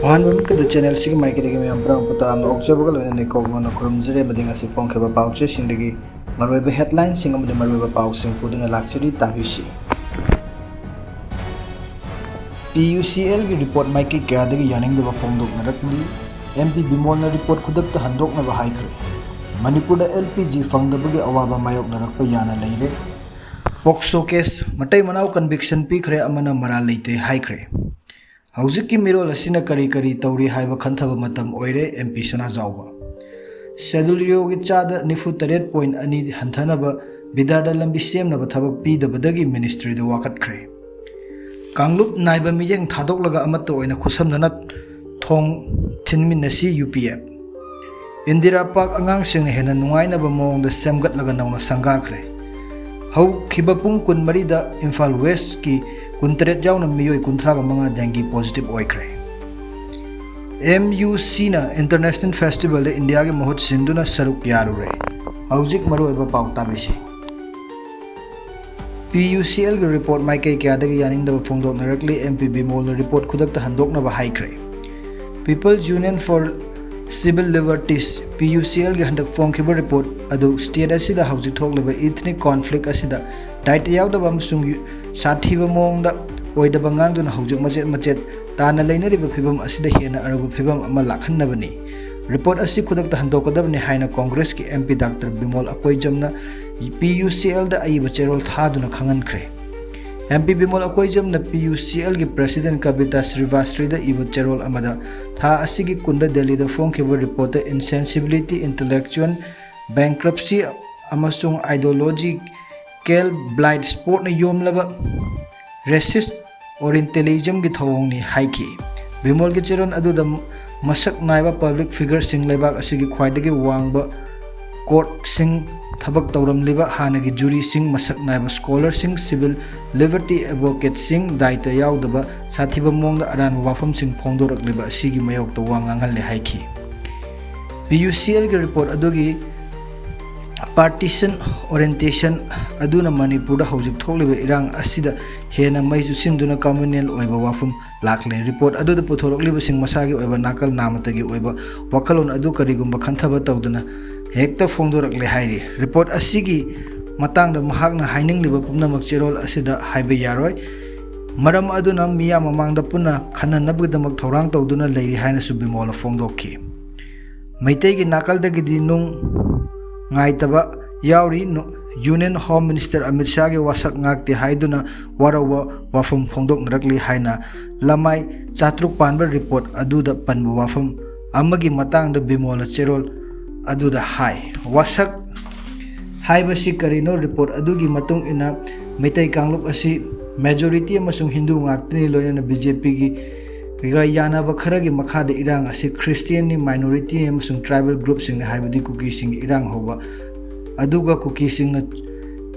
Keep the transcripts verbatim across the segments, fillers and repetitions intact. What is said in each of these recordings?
ꯑꯍꯥꯟꯕ ꯃꯛꯇꯗ ꯆꯦꯅꯦꯜꯁꯤꯒꯤ ꯃꯥꯏꯀꯩꯗꯒꯤ ꯃꯌꯥꯝ ꯄꯨꯝꯅꯃꯛꯄꯨ ꯇꯔꯥꯝꯅ ꯑꯣꯛꯆꯕꯒ ꯂꯣꯏꯅꯅ ꯏꯀꯣꯛ ꯃꯣꯟꯅ ꯈꯨꯔꯨꯝꯖꯔꯤ꯫ ꯑꯃꯗꯤ ꯉꯁꯤ ꯐꯣꯡꯈꯤꯕ ꯄꯥꯎꯆꯦꯁꯤꯡꯗꯒꯤ ꯃꯔꯨꯑꯣꯏꯕ ꯍꯦꯗꯂꯥꯏꯟꯁꯤꯡ ꯑꯃꯗꯤ ꯃꯔꯨꯑꯣꯏꯕ ꯄꯥꯎꯁꯤꯡ ꯄꯨꯗꯨꯅ ꯂꯥꯛꯆꯔꯤ, ꯇꯥꯕꯤꯁꯤ꯫ ꯄꯤ ꯌꯨ ꯁꯤ ꯑꯦꯜꯒꯤ ꯔꯤꯄꯣꯔꯠ ꯃꯥꯏꯀꯩ ꯀꯌꯥꯗꯒꯤ ꯌꯥꯅꯤꯡꯗꯕ ꯐꯣꯡꯗꯣꯛꯅꯔꯛꯂꯤ꯫ ꯑꯦꯝ ꯄꯤ ꯕꯤꯃꯣꯜꯅ ꯔꯤꯄꯣꯔꯠ ꯈꯨꯗꯛꯇ ꯍꯟꯗꯣꯛꯅꯕ ꯍꯥꯏꯈ꯭ꯔꯦ꯫ ꯃꯅꯤꯄꯨꯔꯗ ꯑꯦꯜ ꯄꯤ ꯖꯤ ꯐꯪꯗꯕꯒꯤ ꯑꯋꯥꯕ ꯃꯥꯌꯣꯛꯅꯔꯛꯄ ꯌꯥꯅ ꯂꯩꯔꯦ꯫ ꯄꯣꯛꯁꯣ ꯀꯦꯁ, ꯃꯇꯩ ꯃꯅꯥꯎ ꯀꯟꯚꯤꯛꯁꯟ ꯄꯤꯈ꯭ꯔꯦ, ꯑꯃꯅ ꯃꯔꯥꯜ ꯂꯩꯇꯦ ꯍꯥꯏꯈ꯭ꯔꯦ꯫ ꯍꯧꯖꯤꯛꯀꯤ ꯃꯤꯔꯣꯜ ꯑꯁꯤꯅ ꯀꯔꯤ ꯀꯔꯤ ꯇꯧꯔꯤ ꯍꯥꯏꯕ ꯈꯟꯊꯕ ꯃꯇꯝ ꯑꯣꯏꯔꯦ, ꯑꯦꯝ ꯄꯤ ꯁꯅꯥꯖꯥꯎꯕ꯫ ꯁꯦꯗꯨꯜ ꯌꯣꯒꯤ ꯆꯥꯗ ꯅꯤꯐꯨ ꯇꯔꯦꯠ ꯄꯣꯏꯟ ꯑꯅꯤ ꯍꯟꯊꯅꯕ ꯕꯤꯗꯥꯔꯗ ꯂꯝꯕꯤ ꯁꯦꯝꯅꯕ ꯊꯕꯛ ꯄꯤꯗꯕꯗꯒꯤ ꯃꯤꯅꯤꯁꯇ꯭ꯔꯤꯗ ꯋꯥꯀꯠꯈ꯭ꯔꯦ꯫ ꯀꯥꯡꯂꯨꯞ ꯅꯥꯏꯕ ꯃꯤꯠꯌꯦꯡ ꯊꯥꯗꯣꯛꯂꯒ ꯑꯃꯠꯇ ꯑꯣꯏꯅ ꯈꯨꯠꯁꯝꯅꯅ ꯊꯣꯡ ꯊꯤꯟꯃꯤꯟꯅꯁꯤ, U P F. Indira park ꯑꯉꯥꯡꯁꯤꯡꯅ ꯍꯦꯟꯅ ꯅꯨꯡꯉꯥꯏꯅꯕ ꯃꯑꯣꯡꯗ ꯁꯦꯝꯒꯠꯂꯒ ꯅꯧꯅ ꯁꯪꯒꯥꯈ꯭ꯔꯦ꯫ ꯍꯧꯈꯤꯕ ꯄꯨꯡ ꯀꯨꯟꯃꯔꯤꯗ ꯏꯝꯐꯥꯜ ꯋꯦꯁꯀꯤ ꯀꯨꯟꯇꯔꯦꯠ ꯌꯥꯎꯅ ꯃꯤꯑꯣꯏ ꯀꯨꯟꯊ꯭ꯔꯥꯒ ꯃꯉꯥ ꯗꯦꯡꯒꯤ ꯄꯣꯖꯤꯇꯤꯚ ꯑꯣꯏꯈ꯭ꯔꯦ꯫ ꯑꯦꯝ ꯌꯨ ꯁꯤꯅ ꯏꯟꯇꯔꯅꯦꯁꯅꯦꯜ ꯐꯦꯁꯇꯤꯚꯦꯜꯗ ꯏꯟꯗꯤꯌꯥꯒꯤ ꯃꯍꯨꯠ ꯁꯤꯟꯗꯨꯅ ꯁꯔꯨꯛ ꯌꯥꯔꯨꯔꯦ꯫ ꯍꯧꯖꯤꯛ ꯃꯔꯨꯑꯣꯏꯕ ꯄꯥꯎ ꯇꯥꯕꯤꯁꯤ꯫ ꯄꯤ ꯌꯨ ꯁꯤ ꯑꯦꯜꯒꯤ ꯔꯤꯄꯣꯔꯠ ꯃꯥꯏꯀꯩ ꯀꯌꯥꯗꯒꯤ ꯌꯥꯅꯤꯡꯗꯕ ꯐꯣꯡꯗꯣꯛꯅꯔꯛꯂꯤ꯫ ꯑꯦꯝ ꯄꯤ ꯕꯤꯃꯣꯜꯅ ꯔꯤꯄꯣꯔꯠ ꯈꯨꯗꯛꯇ ꯍꯟꯗꯣꯛꯅꯕ ꯍꯥꯏꯈ꯭ꯔꯦ꯫ People's Union for Civil Liberties, P U C ꯑꯦꯜꯒꯤ ꯍꯟꯗꯛ ꯐꯣꯡꯈꯤꯕ ꯔꯤꯄꯣꯔꯠ ꯑꯗꯨ ꯁ꯭ꯇꯦꯠ ꯑꯁꯤꯗ ꯍꯧꯖꯤꯛ ꯊꯣꯛꯂꯤꯕ ꯏꯊꯅꯤꯛ ꯀꯣꯟꯐ꯭ꯂꯤꯛ ꯑꯁꯤꯗ ꯗꯥꯏꯇ ꯌꯥꯎꯗꯕ ꯑꯃꯁꯨꯡ ꯁꯥꯊꯤꯕ ꯃꯑꯣꯡꯗ ꯑꯣꯏꯗꯕ ꯉꯥꯡꯗꯨꯅ ꯍꯧꯖꯤꯛ ꯃꯆꯦꯠ ꯃꯆꯦꯠ ꯇꯥꯅ ꯂꯩꯅꯔꯤꯕ ꯐꯤꯚꯝ ꯑꯁꯤꯗ ꯍꯦꯟꯅ ꯑꯔꯨꯕ ꯐꯤꯚꯝ ꯑꯃ ꯂꯥꯛꯍꯟꯅꯕꯅꯤ꯫ ꯔꯤꯄꯣꯔꯠ ꯑꯁꯤ ꯈꯨꯗꯛꯇ ꯍꯟꯗꯣꯛꯀꯗꯕꯅꯤ ꯍꯥꯏꯅ ꯀꯣꯡꯒ꯭ꯔꯦꯁꯀꯤ ꯑꯦꯝ ꯄꯤ ꯗꯥꯛꯇꯔ ꯕꯤꯃꯣꯜ ꯑꯀꯣꯏꯖꯝꯅ ꯄꯤ ꯌꯨ ꯁꯤ ꯑꯦꯜꯗ ꯑꯏꯕ ꯆꯦꯔꯣꯜ ꯊꯥꯗꯨꯅ ꯈꯪꯍꯟꯈ꯭ꯔꯦ꯫ ꯑꯦꯝ ꯄꯤ ꯕꯤꯃꯣꯜ ꯑꯀꯣꯏꯖꯝꯅ ꯄꯤ ꯌꯨ ꯁꯤ ꯑꯦꯜꯒꯤ ꯄ꯭ꯔꯦꯁꯤꯗꯦꯟꯠ ꯀꯕꯤꯇꯥ ꯁ꯭ꯔꯤꯚꯥꯁ꯭ꯔꯤꯗ ꯏꯕ ꯆꯦꯔꯣꯜ ꯑꯃꯗ ꯊꯥ ꯑꯁꯤꯒꯤ ꯀꯨꯟꯗ ꯗꯦꯜꯂꯤꯗ ꯐꯣꯡꯈꯤꯕ ꯔꯤꯄꯣꯔꯠꯇ insensibility, intellectual bankruptcy ꯑꯃꯁꯨꯡ ideological blind spotꯅ ꯌꯣꯝꯂꯕ racist Orientalismꯒꯤ ꯊꯧꯑꯣꯡꯅꯤ ꯍꯥꯏꯈꯤ꯫ ꯕꯤꯃꯣꯜꯒꯤ ꯆꯦꯔꯣꯜ ꯑꯗꯨꯗ ꯃꯁꯛ ꯅꯥꯏꯕ ꯄꯕ꯭ꯂꯤꯛ ꯐꯤꯒꯔꯁꯤꯡ, ꯂꯩꯕꯥꯛ ꯑꯁꯤꯒꯤ ꯈ꯭ꯋꯥꯏꯗꯒꯤ ꯋꯥꯡꯕ ꯀꯣꯔꯠꯁꯤꯡ ꯊꯕꯛ ꯇꯧꯔꯝꯂꯤꯕ ꯍꯥꯟꯅꯒꯤ ꯖꯨꯔꯤꯁꯤꯡ, ꯃꯁꯛ ꯅꯥꯏꯕ ꯁ꯭ꯀꯣꯂꯔꯁꯤꯡ, ꯁꯤꯚꯤꯜ ꯂꯤꯕꯔꯇꯤ ꯑꯦꯗꯚꯣꯀꯦꯠꯁꯤꯡ ꯗꯥꯏꯇ ꯌꯥꯎꯗꯕ ꯁꯥꯊꯤꯕ ꯃꯑꯣꯡꯗ ꯑꯔꯥꯟꯕ ꯋꯥꯐꯝꯁꯤꯡ ꯐꯣꯡꯗꯣꯔꯛꯂꯤꯕ ꯑꯁꯤꯒꯤ ꯃꯥꯌꯣꯛꯇ ꯋꯥ ꯉꯥꯡꯍꯜꯂꯦ ꯍꯥꯏꯈꯤ꯫ ꯄꯤ ꯌꯨ ꯁꯤ ꯑꯦꯜꯒꯤ ꯔꯤꯄꯣꯔꯠ ꯑꯗꯨꯒꯤ Partition orientation ꯑꯗꯨꯅ ꯃꯅꯤꯄꯨꯔꯗ ꯍꯧꯖꯤꯛ ꯊꯣꯛꯂꯤꯕ ꯏꯔꯥꯡ ꯑꯁꯤꯗ ꯍꯦꯟꯅ ꯃꯩ ꯆꯨꯁꯤꯟꯗꯨꯅ communal ꯑꯣꯏꯕ ꯋꯥꯐꯝ ꯂꯥꯛꯂꯦ꯫ Report ꯑꯗꯨꯗ ꯄꯨꯊꯣꯔꯛꯂꯤꯕꯁꯤꯡ ꯃꯁꯥꯒꯤ ꯑꯣꯏꯕ ꯅꯥꯀꯜ ꯅꯥꯃꯇꯒꯤ ꯑꯣꯏꯕ ꯋꯥꯈꯜꯂꯣꯟ ꯑꯗꯨ ꯀꯔꯤꯒꯨꯝꯕ ꯈꯟꯊꯕ ꯇꯧꯗꯅ ꯍꯦꯛꯇ ꯐꯣꯡꯗꯣꯔꯛꯂꯦ ꯍꯥꯏꯔꯤ꯫ Report ꯑꯁꯤꯒꯤ ꯃꯇꯥꯡꯗ ꯃꯍꯥꯛꯅ ꯍꯥꯏꯅꯤꯡꯂꯤꯕ ꯄꯨꯝꯅꯃꯛ ꯆꯦꯔꯣꯜ ꯑꯁꯤꯗ ꯍꯥꯏꯕ ꯌꯥꯔꯣꯏ꯫ ꯃꯔꯝ ꯑꯗꯨꯅ ꯃꯤꯌꯥꯝ ꯃꯃꯥꯡꯗ ꯄꯨꯟꯅ ꯈꯟꯅꯅꯕꯒꯤꯗꯃꯛ ꯊꯧꯔꯥꯡ ꯇꯧꯗꯨꯅ ꯂꯩꯔꯤ ꯍꯥꯏꯅꯁꯨ ꯕꯤꯃꯣꯜꯅ ꯐꯣꯡꯗꯣꯛꯈꯤ꯫ ꯃꯩꯇꯩꯒꯤ ꯅꯥꯀꯜꯗꯒꯤꯗꯤ ꯅꯨꯡꯉꯥꯏꯇꯕ ꯌꯥꯎꯔꯤ꯫ ꯅꯨ-, Union Home Minister ꯑꯃꯤꯠ ꯁꯥꯍꯒꯤ ꯋꯥꯁꯛ ꯉꯥꯛꯇꯦ ꯍꯥꯏꯗꯨꯅ ꯋꯥꯔꯧꯕ ꯋꯥꯐꯝ ꯐꯣꯡꯗꯣꯛꯅꯔꯛꯂꯤ ꯍꯥꯏꯅ ꯂꯃꯥꯏ ꯆꯥꯇ꯭ꯔꯨꯛ ꯄꯥꯟꯕ report ꯑꯗꯨꯗ ꯄꯟꯕ ꯋꯥꯐꯝ ꯑꯃꯒꯤ ꯃꯇꯥꯡꯗ ꯕꯤꯃꯣꯜꯅ ꯆꯦꯔꯣꯜ ꯑꯗꯨꯗ ꯍꯥꯏ꯫ ꯋꯥꯁꯛ ꯍꯥꯏꯕꯁꯤ ꯀꯔꯤꯅꯣ? Report ꯑꯗꯨꯒꯤ ꯃꯇꯨꯡ ꯏꯟꯅ ꯃꯩꯇꯩ ꯀꯥꯡꯂꯨꯞ ꯑꯁꯤ majority ꯑꯃꯁꯨꯡ ꯍꯤꯟꯗꯨ ꯉꯥꯛꯇꯅꯤ, ꯂꯣꯏꯅꯅ ꯕꯤ ꯖꯦ ꯄꯤꯒꯤ ꯒ ꯌꯥꯅꯕ ꯈꯔꯒꯤ ꯃꯈꯥꯗ ꯏꯔꯥꯡ ꯑꯁꯤ Christianꯅꯤ, minority ꯑꯃꯁꯨꯡ tribal groupꯁꯤꯡꯅꯤ, ꯍꯥꯏꯕꯗꯤ ꯀꯨꯀꯤꯁꯤꯡꯒꯤ ꯏꯔꯥꯡ ꯍꯧꯕ ꯑꯗꯨꯒ ꯀꯨꯀꯤꯁꯤꯡꯅ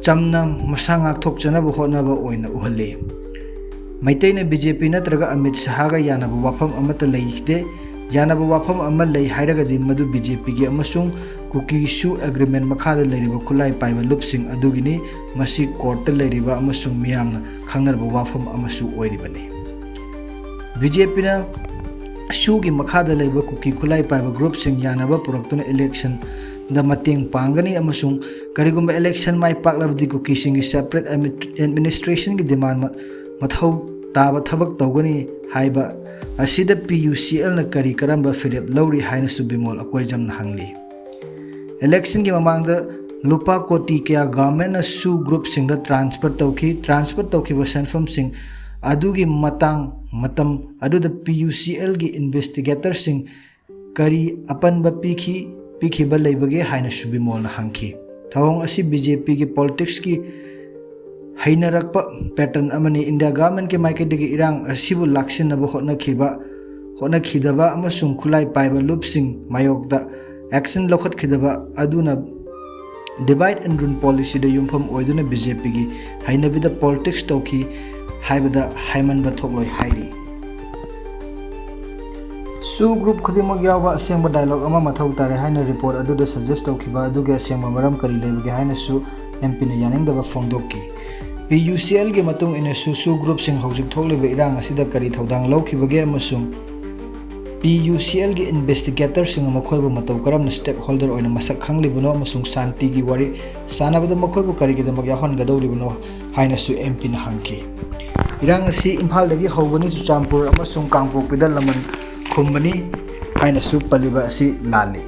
ꯆꯝꯅ ꯃꯁꯥ ꯉꯥꯛꯊꯣꯛꯆꯅꯕ ꯍꯣꯠꯅꯕ ꯑꯣꯏꯅ ꯎꯍꯜꯂꯤ꯫ ꯃꯩꯇꯩꯅ ꯕꯤ ꯖꯦ ꯄꯤ ꯅꯠꯇ꯭ꯔꯒ ꯑꯃꯤꯠ ꯁꯥꯍꯒ ꯌꯥꯅꯕ ꯋꯥꯐꯝ ꯑꯃꯠꯇ ꯂꯩꯈꯤꯗꯦ꯫ ꯌꯥꯅꯕ ꯋꯥꯐꯝ ꯑꯃ ꯂꯩ ꯍꯥꯏꯔꯒꯗꯤ ꯃꯗꯨ ꯕꯤ ꯖꯦ ꯄꯤꯒꯤ ꯑꯃꯁꯨꯡ ꯀꯨꯀꯤ ꯁꯨ agreement ꯃꯈꯥꯗ ꯂꯩꯔꯤꯕ ꯈꯨꯠꯂꯥꯏ ꯄꯥꯏꯕ ꯂꯨꯞꯁꯤꯡ ꯑꯗꯨꯒꯤꯅꯤ꯫ ꯃꯁꯤ courtꯇ ꯂꯩꯔꯤꯕ ꯑꯃꯁꯨꯡ ꯃꯤꯌꯥꯝꯅ ꯈꯪꯅꯔꯕ ꯋꯥꯐꯝ ꯑꯃꯁꯨ ꯑꯣꯏꯔꯤꯕꯅꯤ꯫ ꯕꯤ ꯖꯦ ꯄꯤꯅ ꯁꯨꯒꯤ ꯃꯈꯥꯗ ꯂꯩꯕ ꯀꯨꯀꯤ ꯈꯨꯠꯂꯥꯏ ꯄꯥꯏꯕ groupꯁꯤꯡ ꯌꯥꯅꯕ ꯄꯨꯔꯛꯇꯨꯅ electionꯗ ꯃꯇꯦꯡ ꯄꯥꯡꯒꯅꯤ ꯑꯃꯁꯨꯡ ꯀꯔꯤꯒꯨꯝꯕ election ꯃꯥꯏ ꯄꯥꯛꯂꯕꯗꯤ ꯀꯨꯀꯤꯁꯤꯡꯒꯤ separate admi-, administrationꯒꯤ demand ꯃ-, ꯃꯊꯧ ꯇꯥꯕ ꯊꯕꯛ ꯇꯧꯒꯅꯤ ꯍꯥꯏꯕ ꯑꯁꯤꯗ P U C Lꯅ ꯀꯔꯤ ꯀꯔꯝꯕ ꯐꯤꯔꯦꯞ ꯂꯧꯔꯤ ꯍꯥꯏꯅꯁꯨ ꯕꯤꯃꯣꯜ ꯑꯀꯣꯏꯖꯝꯅ ꯍꯪꯂꯤ꯫ Electionꯒꯤ ꯃꯃꯥꯡꯗ ꯂꯨꯄꯥ ꯀꯣꯇꯤ ꯀꯌꯥ governmentꯅ ꯁꯨ groupꯁꯤꯡꯗ transfer ꯇꯧꯈꯤ꯫ Transfer ꯇꯧꯈꯤꯕ ꯁꯦꯟꯐꯝꯁꯤꯡ ꯑꯗꯨꯒꯤ ꯃꯇꯥꯡ ꯃꯇꯝ ꯑꯗꯨꯗ P U C Lꯒꯤ investigatorꯁꯤꯡ ꯀꯔꯤ ꯑꯄꯟꯕ ꯄꯤꯈꯤ, ꯄꯤꯈꯤꯕ ꯂꯩꯕꯒꯦ ꯍꯥꯏꯅꯁꯨ ꯕꯤꯃꯣꯜꯅ ꯍꯪꯈꯤ꯫ ꯊꯧꯑꯣꯡ ꯑꯁꯤ B J Pꯒꯤ politicsꯀꯤ ꯍꯩꯅꯔꯛꯄ pattern ꯑꯃꯅꯤ꯫ India governmentꯀꯤ ꯃꯥꯏꯀꯩꯗꯒꯤ ꯏꯔꯥꯡ ꯑꯁꯤꯕꯨ ꯂꯥꯛꯁꯤꯟꯅꯕ ꯍꯣꯠꯅꯈꯤꯕ, ꯍꯣꯠꯅꯈꯤꯗꯕ ꯑꯃꯁꯨꯡ ꯈꯨꯠꯂꯥꯏ ꯄꯥꯏꯕ ꯂꯨꯞꯁꯤꯡ ꯃꯥꯌꯣꯛꯇ action ꯂꯧꯈꯠꯈꯤꯗꯕ ꯑꯗꯨꯅ divide and rule policyꯗ ꯌꯨꯝꯐꯝ ꯑꯣꯏꯗꯨꯅ B J Pꯒꯤ ꯍꯩꯅꯕꯤꯗ politics ꯇꯧꯈꯤ ꯍꯥꯏꯕꯗ ꯍꯥꯏꯃꯟꯕ ꯊꯣꯛꯂꯣꯏ ꯍꯥꯏꯔꯤ꯫ ꯁꯨ ꯒ꯭ꯔꯨꯞ ꯈꯨꯗꯤꯡꯃꯛ ꯌꯥꯎꯕ ꯑꯁꯦꯡꯕ ꯗꯥꯏꯂꯣꯒ ꯑꯃ ꯃꯊꯧ ꯇꯥꯔꯦ ꯍꯥꯏꯅ ꯔꯤꯄꯣꯔꯠ ꯑꯗꯨꯗ ꯁꯖꯦꯁ ꯇꯧꯈꯤꯕ ꯑꯗꯨꯒꯤ ꯑꯁꯦꯡꯕ ꯃꯔꯝ ꯀꯔꯤ ꯂꯩꯕꯒꯦ ꯍꯥꯏꯅꯁꯨ ꯑꯦꯝ ꯄꯤꯅ ꯌꯥꯅꯤꯡꯗꯕ ꯐꯣꯡꯗꯣꯛꯈꯤ꯫ ꯄꯤ ꯌꯨ ꯁꯤ ꯑꯦꯜꯒꯤ ꯃꯇꯨꯡ ꯏꯟꯅꯁꯨ ꯁꯨ ꯒ꯭ꯔꯨꯞꯁꯤꯡ ꯍꯧꯖꯤꯛ ꯊꯣꯛꯂꯤꯕ ꯏꯔꯥꯡ ꯑꯁꯤꯗ ꯀꯔꯤ ꯊꯧꯗꯥꯡ ꯂꯧꯈꯤꯕꯒꯦ ꯑꯃꯁꯨꯡ ꯄꯤ ꯌꯨ ꯁꯤ ꯑꯦꯜꯒꯤ ꯏꯟꯚꯦꯁꯇꯤꯒꯦꯇꯔꯁꯤꯡꯅ ꯃꯈꯣꯏꯕꯨ ꯃꯇꯧ ꯀꯔꯝꯅ ꯁ꯭ꯇꯦꯛ ꯍꯣꯜꯗꯔ ꯑꯣꯏꯅ ꯃꯁꯛ ꯈꯪꯂꯤꯕꯅꯣ ꯑꯃꯁꯨꯡ ꯁꯥꯟꯇꯤꯒꯤ ꯋꯥꯔꯤ ꯁꯥꯟꯅꯕꯗ ꯃꯈꯣꯏꯕꯨ ꯀꯔꯤꯒꯤꯗꯃꯛ ꯌꯥꯎꯍꯟꯒꯗꯧꯔꯤꯕꯅꯣ ꯍꯥꯏꯅꯁꯨ ꯑꯦꯝ ꯄꯤꯅ ꯍꯪꯈꯤ꯫ ꯏꯔꯥꯡ ꯑꯁꯤ ꯏꯝꯐꯥꯜꯗꯒꯤ ꯍꯧꯕꯅꯤ, ꯆꯨꯔꯆꯥꯟꯄꯨꯔ ꯑꯃꯁꯨꯡ ꯀꯥꯡꯄꯣꯛꯄꯤꯗ ꯂꯃꯟ ꯈꯨꯝꯕꯅꯤ ꯍꯥꯏꯅꯁꯨ ꯄꯜꯂꯤꯕ ꯑꯁꯤ ꯂꯥꯜꯂꯤ꯫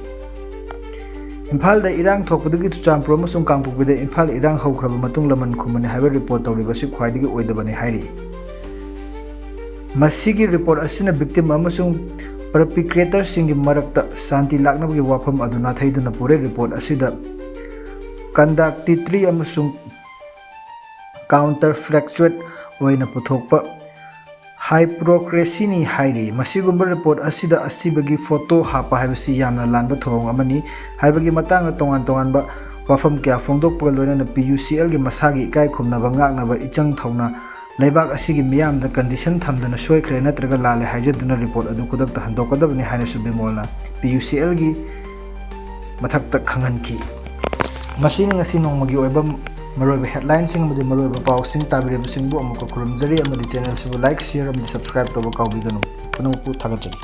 ꯏꯝꯐꯥꯜꯗ ꯏꯔꯥꯡ ꯊꯣꯛꯄꯗꯒꯤ ꯆꯨꯔꯆꯥꯟꯄꯨꯔ ꯑꯃꯁꯨꯡ ꯀꯥꯡꯄꯣꯛꯄꯤꯗ ꯏꯝꯐꯥꯜ ꯏꯔꯥꯡ ꯍꯧꯈ꯭ꯔꯕ ꯃꯇꯨꯡ ꯂꯃꯟ ꯈꯨꯝꯕꯅꯤ ꯍꯥꯏꯕ ꯔꯤꯄꯣꯔꯠ ꯇꯧꯔꯤꯕ ꯑꯁꯤ ꯈ꯭ꯋꯥꯏꯗꯒꯤ ꯑꯣꯏꯗꯕꯅꯤ ꯍꯥꯏꯔꯤ꯫ ꯃꯁꯤꯒꯤ ꯔꯤꯄꯣꯔꯠ ꯑꯁꯤꯅ ꯚꯤꯛꯇꯤꯝ ꯑꯃꯁꯨꯡ ꯄꯔꯄꯤꯀ꯭ꯔꯦꯇꯔꯁꯤꯡꯒꯤ ꯃꯔꯛꯇ ꯁꯥꯟꯇꯤ ꯂꯥꯛꯅꯕꯒꯤ ꯋꯥꯐꯝ ꯑꯗꯨ ꯅꯥꯊꯩꯗꯨꯅ ꯄꯨꯔꯦ꯫ ꯔꯤꯄꯣꯔꯠ ꯑꯁꯤꯗ ꯀꯟꯗꯥꯛꯇꯤꯇ꯭ꯔꯤ ꯑꯃꯁꯨꯡ ꯀꯥꯎꯟꯇꯔ ꯐ꯭ꯂꯦꯛꯆꯨꯋꯦꯠ ꯑꯣꯏꯅ ꯄꯨꯊꯣꯛꯄ ꯍꯥꯏꯄꯣꯀ꯭ꯔꯦꯁꯤꯅꯤ ꯍꯥꯏꯔꯤ꯫ ꯃꯁꯤꯒꯨꯝꯕ ꯔꯤꯄꯣꯔꯠ ꯑꯁꯤꯗ ꯑꯁꯤꯕꯒꯤ ꯐꯣꯇꯣ ꯍꯥꯞꯄ ꯍꯥꯏꯕꯁꯤ ꯌꯥꯝꯅ ꯂꯥꯟꯕ ꯊꯧꯑꯣꯡ ꯑꯃꯅꯤ ꯍꯥꯏꯕꯒꯤ ꯃꯇꯥꯡꯗ ꯇꯣꯉꯥꯟ ꯇꯣꯉꯥꯟꯕ ꯋꯥꯐꯝ ꯀꯌꯥ ꯐꯣꯡꯗꯣꯛꯄꯒ ꯂꯣꯏꯅꯅ ꯄꯤ ꯌꯨ ꯁꯤ ꯑꯦꯜꯒꯤ ꯃꯁꯥꯒꯤ ꯏꯀꯥꯏ ꯈꯨꯝꯅꯕ ꯉꯥꯛꯅꯕ ꯏꯆꯪ ꯊꯧꯅ ꯂꯩꯕꯥꯛ ꯑꯁꯤꯒꯤ ꯃꯤꯌꯥꯝꯗ ꯀꯟꯗꯤꯁꯟ ꯊꯝꯗꯨꯅ ꯁꯣꯏꯈ꯭ꯔꯦ ꯅꯠꯇ꯭ꯔꯒ ꯂꯥꯜꯂꯦ ꯍꯥꯏꯖꯗꯨꯅ ꯔꯤꯄꯣꯔꯠ ꯑꯗꯨ ꯈꯨꯗꯛꯇ ꯍꯟꯗꯣꯛꯀꯗꯕꯅꯤ ꯍꯥꯏꯅꯁꯨ ꯕꯤꯃꯣꯜꯅ ꯄꯤ ꯌꯨ ꯁꯤ ꯑꯦꯜꯒꯤ ꯃꯊꯛꯇ ꯈꯪꯍꯟꯈꯤ꯫ ꯃꯁꯤꯅ ꯉꯁꯤ ꯅꯣꯡꯃꯒꯤ ꯑꯣꯏꯕ ꯃꯔꯨꯑꯣꯏꯕ ꯍꯦꯗꯂꯥꯏꯟꯁꯤꯡ ꯑꯃꯗꯤ ꯃꯔꯨꯑꯣꯏꯕ ꯄꯥꯎꯁꯤꯡ ꯇꯥꯕꯤꯔꯤꯕꯁꯤꯡꯕꯨ ꯑꯃꯨꯛꯀ ꯈꯨꯔꯨꯝꯖꯔꯤ ꯑꯃꯗꯤ ꯆꯦꯅꯦꯜꯁꯤꯕꯨ ꯂꯥꯏꯛ, ꯁꯤꯌꯔ ꯑꯃꯗꯤ ꯁꯕꯁꯀ꯭ꯔꯥꯏꯕ ꯇꯧꯕ ꯀꯥꯎꯕꯤꯒꯅꯨ꯫ ꯄꯨꯝꯅꯃꯛꯄꯨ ꯊꯥꯒꯠꯆꯔꯤ꯫